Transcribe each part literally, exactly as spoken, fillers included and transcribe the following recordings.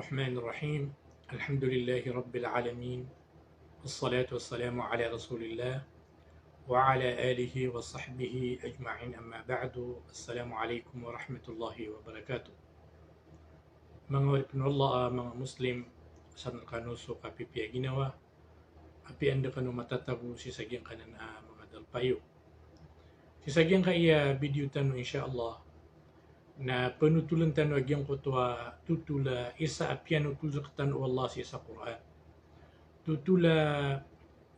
الرحمن الرحيم. الحمد لله رب العالمين. والصلاة والسلام على رسول الله وعلى آله وصحبه أجمعين. أما بعد. السلام عليكم ورحمة الله وبركاته. Manga oripn o Allah, ah, manga Muslim, san kano so kapipiya ginawa, apiya anda kano matatago sii sa giyangkanan a manga dalpayo. Sii sa giyangkaya video tano, insha Allah, na pnotoln tano a giyangkoto a totol a isa a piyanotol rktano o Allah sii sa Qur'an. Totol a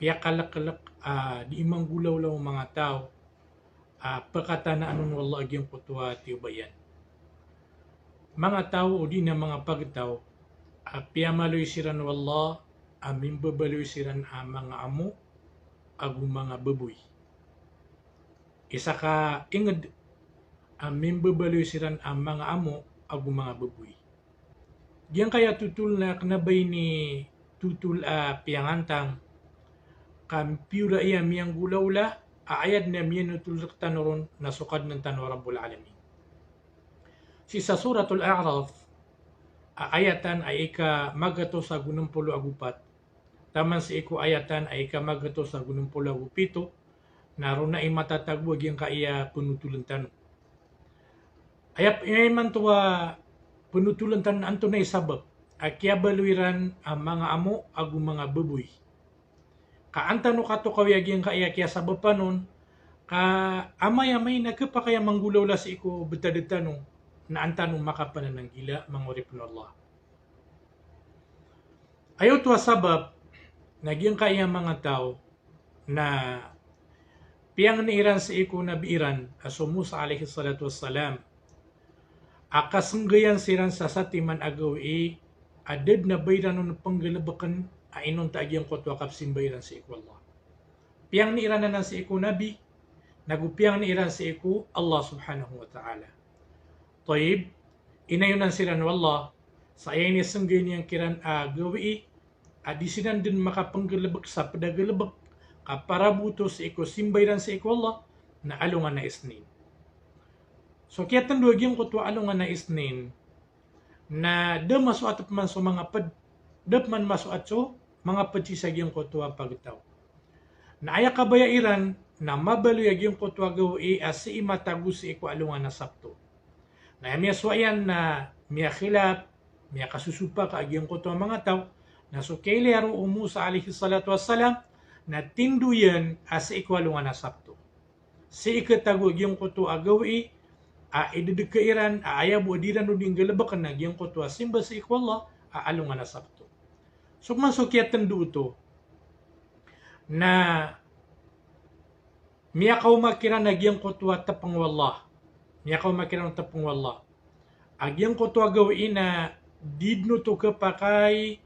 piyakalklk a dii manggolawla o manga taw a pkatanaan on o Allah a giyangkoto a tiyoba iyan. Manga taw odi na manga pagtaw a piyamaloy siran o Allah a mimbabaloy siran a manga amo ago manga baboy. Isa ka ingd a mimbabaloy siran a manga amo ago manga baboy. Giyangkaya totol na kna ba ini totol a piyangantang, ka piyora iya miyanggolawla a ayad na miyanotol rktano ron na so Kadnan tano a Rabbul Alamin. Sii sa Suratul A'raf, a ayatan a ika magatos ago nm polo ago pat, taman sii ko ayatan a ika magatos ago nm polo ago pito, na roo na i matatago a giyangkaya pnotoln tano. Aya p-, aya imanto a pnotoln tano na antonaa i sabap a kiyabaloy iran a manga amo ago manga baboy. Ka an tano katokawi a giyangkaya kiyasabapan on, ka amay-amay na khapakay a manggolawla sii ko btad tano, na an tano makapanananggila, manga oripn o Allah. Aya oto a sabap na giyangkaya manga taw na piyangni iran sii ko Nabi iran a so Musa alayhis salatu wassalam a kasnggayan siran sa satiman a gawii a da dn a ba iran on pnggalbkn a inonta a giyangkoto a kapsimba iran sii ko Allah. Piyangni iran anan sii ko Nabi, nago piyangni iran sii ko Allah subhanahu wa ta'ala. Tayyib, inayonan siran o Allah sa aya inisnggay niyan kiran a gawii a di siran dn makapnggalbk sa pd a galbk ka para bo oto sii ko simba iran sii ko Allah na alongan a Isnin. So kiyatndo a giyangkoto a alongan a Isnin na da masoat pman so manga pd, da pman masoat so manga pd sii sa giyangkoto a pagtaw. Na aya kabaya iran na mabaloy a giyangkoto a gawii a sii matago sii ko alongan a Sabto. Na aya miyasowa iyan na miyakhilaf, miyakasosopak a giyangkoto a manga taw, na so kiyailay roo o Musa alayhis salatu wassalam na tindo iyan a sii ko alongan a Sabto. Sii katago a giyangkoto a gawii a idadka iran a aya bo a di iran on inggalbkn a giyangkoto a simba sii ko Allah a alongan a Sabto. So pman so kiyatndo oto na miyakaoma kiran a giyangkoto a tpng o Allah. Miyakaoma kiran a tpng o Allah a giyangkoto a gawii na di dn oto khapakay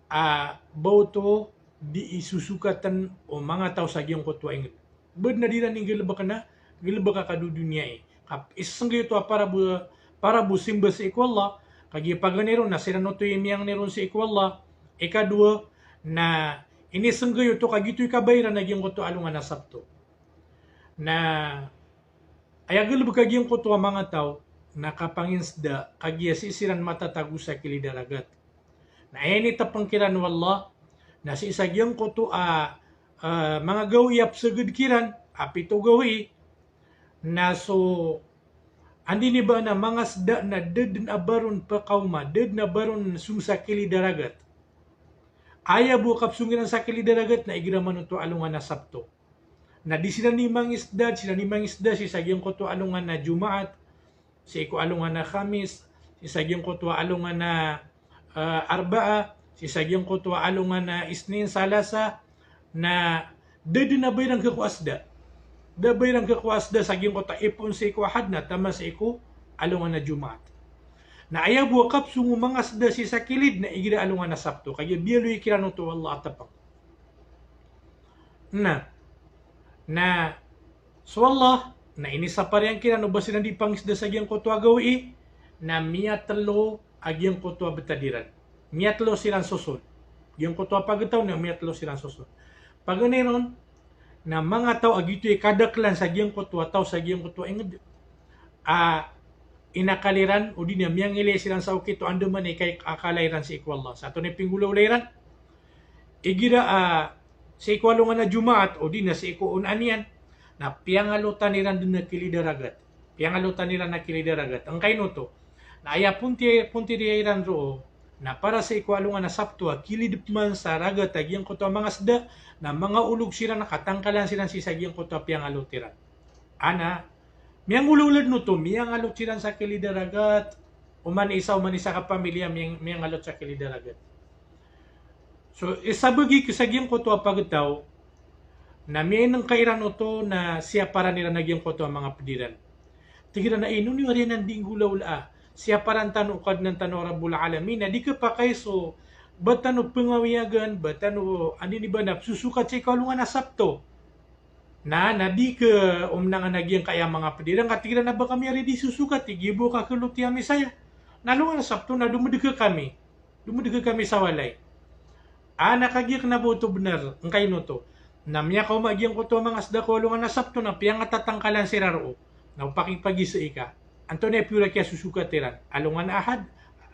a ba oto dii sosokatn o manga taw sa giyangkoto a ingd. Ba dn a di iran inggalbkn a galbk a kadodoniyai. Ka isnggay oto a para bo, para bo simba sii ko Allah, kagiya paganay ron na siran oto i miyangni ron sii ko Allah. Ikadowa na inisnggay oto ka giyoto i kabaya iran a giyangkoto a alongan a Sabto. Na aya galbk a giyangkoto a manga taw na kapanginsda, kagiya sii siran matatago sa kilid a ragat. Na aya initpng kiran o Allah na sii sa giyangkoto a, a, manga gawii a psagad kiran a pito gawii, na so anda ini ba na manga sda na da dn a ba ron pkaoma, da dn a ba ron song sa kilid a ragat. Aya bo a kapsong iran sa kilid a ragat na igira man oto a alongan a Sabto. Na di siran dii mangisda, di siran dii mangisda sii sa giyangkoto a alongan a Jumaat, sii ko alongan a Khamis, sii sa giyangkoto a alongan a, ah, Arbaa, sii sa giyangkoto a alongan a Isnin, Salasa, na da dn a ba iran khakowa sda. Da a ba iran khakowa sda sa giyangkoto a ipon sii ko Ahad na taman sii ko alongan a Jumaat. Na aya bo a kapsong o manga sda sii sa kilid na igira alongan a Sabto. Kagiya biyaloy kiran oto o Allah a tpng. Na, na so Allah na inisapar iyan kiran o ba siran dii pangisda sa giyangkoto a gawii, na miyatlo a giyangkoto a btad iran. Miyatlo siran soson. Giyangkoto a pagtaw na miyatlo siran soson. Paganay ron na manga taw a giyoto i kadaklan sa giyangkoto a taw sa giyangkoto a ingd a inakal iran, odi na miyangilay siran sa okit o andamanaya i kay-, akala iran sii ko Allah. Sa antonaa i pinggolawla iran? Igira a sii ko alongan a Jumaat, odi na sii ko on a niyan, na piyangalotan iran dn a kilid a ragat. Piyangalotan iran a kilid a ragat. Angkaino oto? Na aya ponti-, pontiriya iran roo, na para sii ko alongan a Sabto a kilid pman sa ragat a giyangkoto a manga sda, na manga olog siran, katangkalan siran sii sa giyangkoto a piyangalot iran. Ana, miyanggolawla dn oto, miyangalot siran sa kilid a ragat, oman isa, oman isa ka pamilya, miyang-, miyangalot sa kilid a ragat. So, isa bagi ko sa giyangkoto a pagtaw, na miyainengka iran oto na siyaparan iran a giyangkoto a manga pd iran. Tig iran a ino niyo ari anan di nggolawla a, siyaparan tano o Kadnan tano a Rabbul Alamin, na di kapakay so ba tano pengawiyagan, ba tano, andi ni ba na, sosokat sii ko alongan a Sabto. Na, na di ka omnangan a giyangkaya manga pd iran, ka tig iran a ba kami ari di sosokat, tig iyan bo ka kalotiya mi saya. Na alongan a Sabto na domedeka kami. Domedeka kami sa walay. Ana kagiya kena ba oto benar, angkaino oto? Na miyakaoma a giyangkoto a manga sda ko alongan a Sabto na piyangatatangkalan siran roo. Na o pakipagisa ika. Antonaa i piyorak iyan sosokat iran? Alongan a Ahad,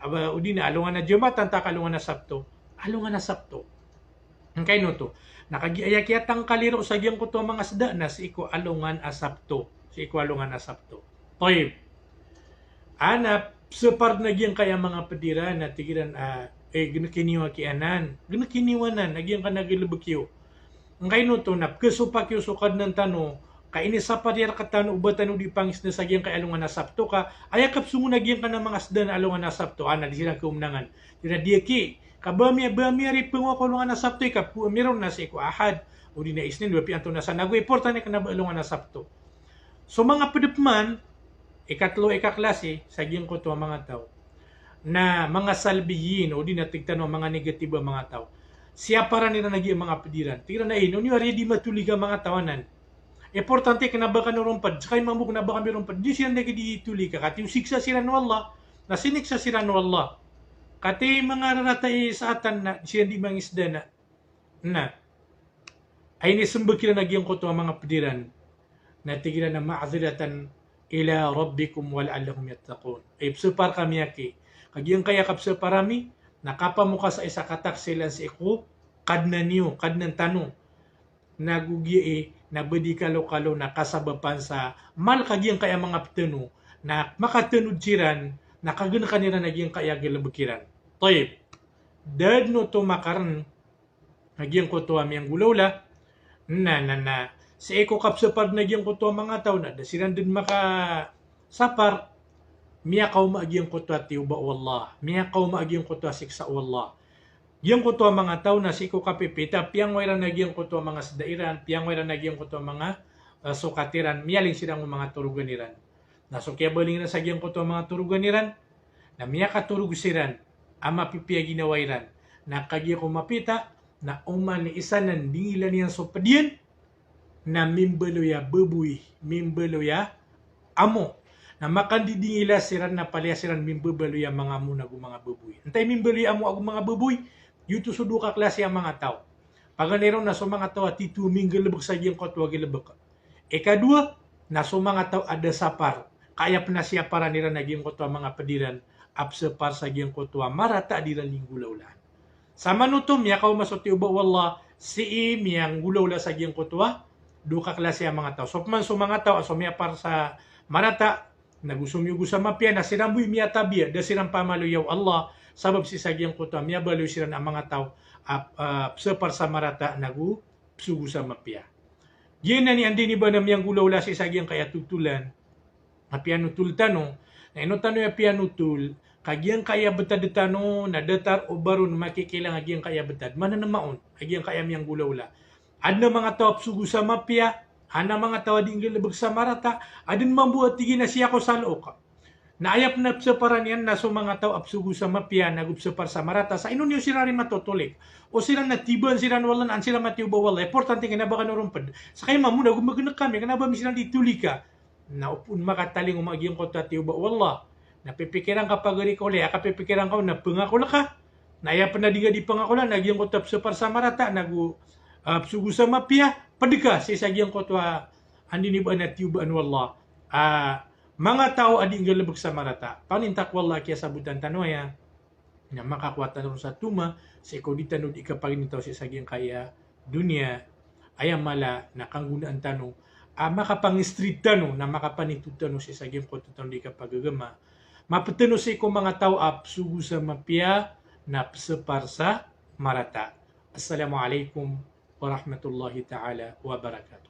aba, odi na alongan a Jumaat, antaa ka alongan a Sabto? Alongan a Sabto. Angkaino oto? Na kagiya aya kiyatangkali roo sa giyangkoto a manga sda na sii ko alongan a Sabto. Sii ko alongan a Sabto. Tayyib. Ana, separ na giyangkaya manga pd iran, na tig iran a, eh, geneki niyo aki anan. Geneki niyo anan, a giyangkanan a galebek iyo. Angkaino oto, na pekesopak iyo so Kadnan tano, ka inisapar iyan rektano o ba tano di pangisda sa giyangkaya alongan a Sabto, ka aya kapsongon a giyangkanan a manga sda na alongan a Sabto, ana, di siran kaomnangan. Di na di aki, ka ba mi, ba mi ari pengowa ko alongan a Sabto, ika poon ami ron na sii ko Ahad, odi na Isnin, ba piyanto na sa nago, importante kena ba alongan a Sabto. So manga pd pman, ikatlo, ikaklasi, sa giyangkoto a manga taw, na manga salbiyin, odi na tig tano a manga negatibo a manga taw. Siyaparan iran a giya manga pd iran. Tig iran a ino niyo ari di matolika a manga taw anan. Importante kena ba kano ron pd, seka i mambo kena ba kami ron pd. Di siran da di tolika, katii o siksa siran o Allah. Na siniksa siran o Allah. Katii manga rarata i saatan na, di siran di mangisda na. Na, ay inisembag iran a giyangkoto a manga pd iran. Na tig iran a ma'dhiratan ila rabbikum wa la'allakum yattaqun. Ay, pesepar kami aki. Ka giyangkaya kapesepar ami, na kapamokasa i sa kataksilan sii ko Kadnan iyo, Kadnan tano. Na go giya i, na ba di kalokalo na kasabapan sa mal ka giyangkaya manga pd tano, na makatanod siran, na kagenekan iran a giyangkaya galebek iran. Tayyib. Da den oto makaren a giyangkoto a miyanggolawla, na, na, na, sii ko kapesepar den a giyangkoto a manga taw na da siran den makasapar, miyakaoma a giyangkoto a tiyoba o Allah, miyakaoma a giyangkoto a siksa o Allah. Giyangkoto a manga taw na sii ko kapipita, piyangowa iran a giyangkoto a manga sda iran, piyangowa iran a giyangkoto a manga, eh, sokat iran, miyaling siran ko manga torogan iran. Na so kiyabaling iran sa giyangkoto a manga torogan iran, na miyakatorog siran a mapipiya a ginawa iran. Na kagiya ko mapita, na oman i isa na ndingilan iyan so ped iyan, na mimbaloy a baboy, mimbaloy a amo. Na makandidingila siran na palaya siran mimbabaloy a manga amo nago manga baboy. Antaa i mimbaloy a amo ago manga baboy? Giyoto so dowa ka klasi a manga taw. Paganay ron na so manga taw a tito minggalebek sa giyangkoto a galebek. Ikadowa, na so manga taw a da sapar, ka aya pen a siyaparan iran a giyangkoto a manga ped iran a pesapar sa giyangkoto a marata a di iran di nggolawlaan. Samanoto miyakaoma so tiyoba o Allah sii miyanggolawla sa giyangkoto a dowa ka klasi a manga taw. So peman so manga taw a so miyapar sa marata, nago so miyogo sa mapiya, na siran bo i miyatabiya, da siran pamaloya o Allah, sabap sii sa giyangkoto a miyabaloy siran a manga taw a, a, pesapar sa marata, nago pesogo sa mapiya. Giyanan i anda ini ba na miyanggolawla sii sa giyangkaya totolan a piyanotol tano, na ino tano aya piyanotol, ka giyangkaya betad tano na datar o ba ron makikilang a giyangkaya betad, mananema on a giyangkaya miyanggolawla. Aden a manga taw a pesogo sa mapiya, aden a manga taw a di nggalebek sa marata, aden mambo a tig iyan a sii ako sa look. Na aya pen a pesaparan iyan na so manga taw a pesogo sa mapiya nago pesapar sa marata, sa ino niyo siran ari matotolik? O siran na tibaan siran o Allah, na an siran matiyoba o Allah. Importante kena ba kano ron ped. Seka i mambo na go magenek kami, kena ba mi siran di tolika. Na o pon makatalingoma a giyangkoto a tiyoba o Allah, na pipikiran ka pagari ka, o laya ka pipikiran ka on na pengakol ka. Na aya pen a di nga di pengakolan na giyangkoto a pesapar sa marata, nago, ah, pesogo sa mapiya, ped ka sii sa giyangkoto a anda ini ba na tiyobaan o Allah. Ah, manga taw a di nggalbk sa marata. Paninta ko Allah a kiyasabotan tano aya na makakowa tano ron sa toma sii ko di tano di kapagintaw sii sa giyangkaya doniya. Aya mala na kanggonaan tano a makapangistrid tano na makapanitod tano sii sa giyangkoto tano di kapagagama. Mapd tano sii ko manga taw a psogo sa mapiya na psapar sa marata. Assalamu alaikum warahmatullahi ta'ala wabarakatuh.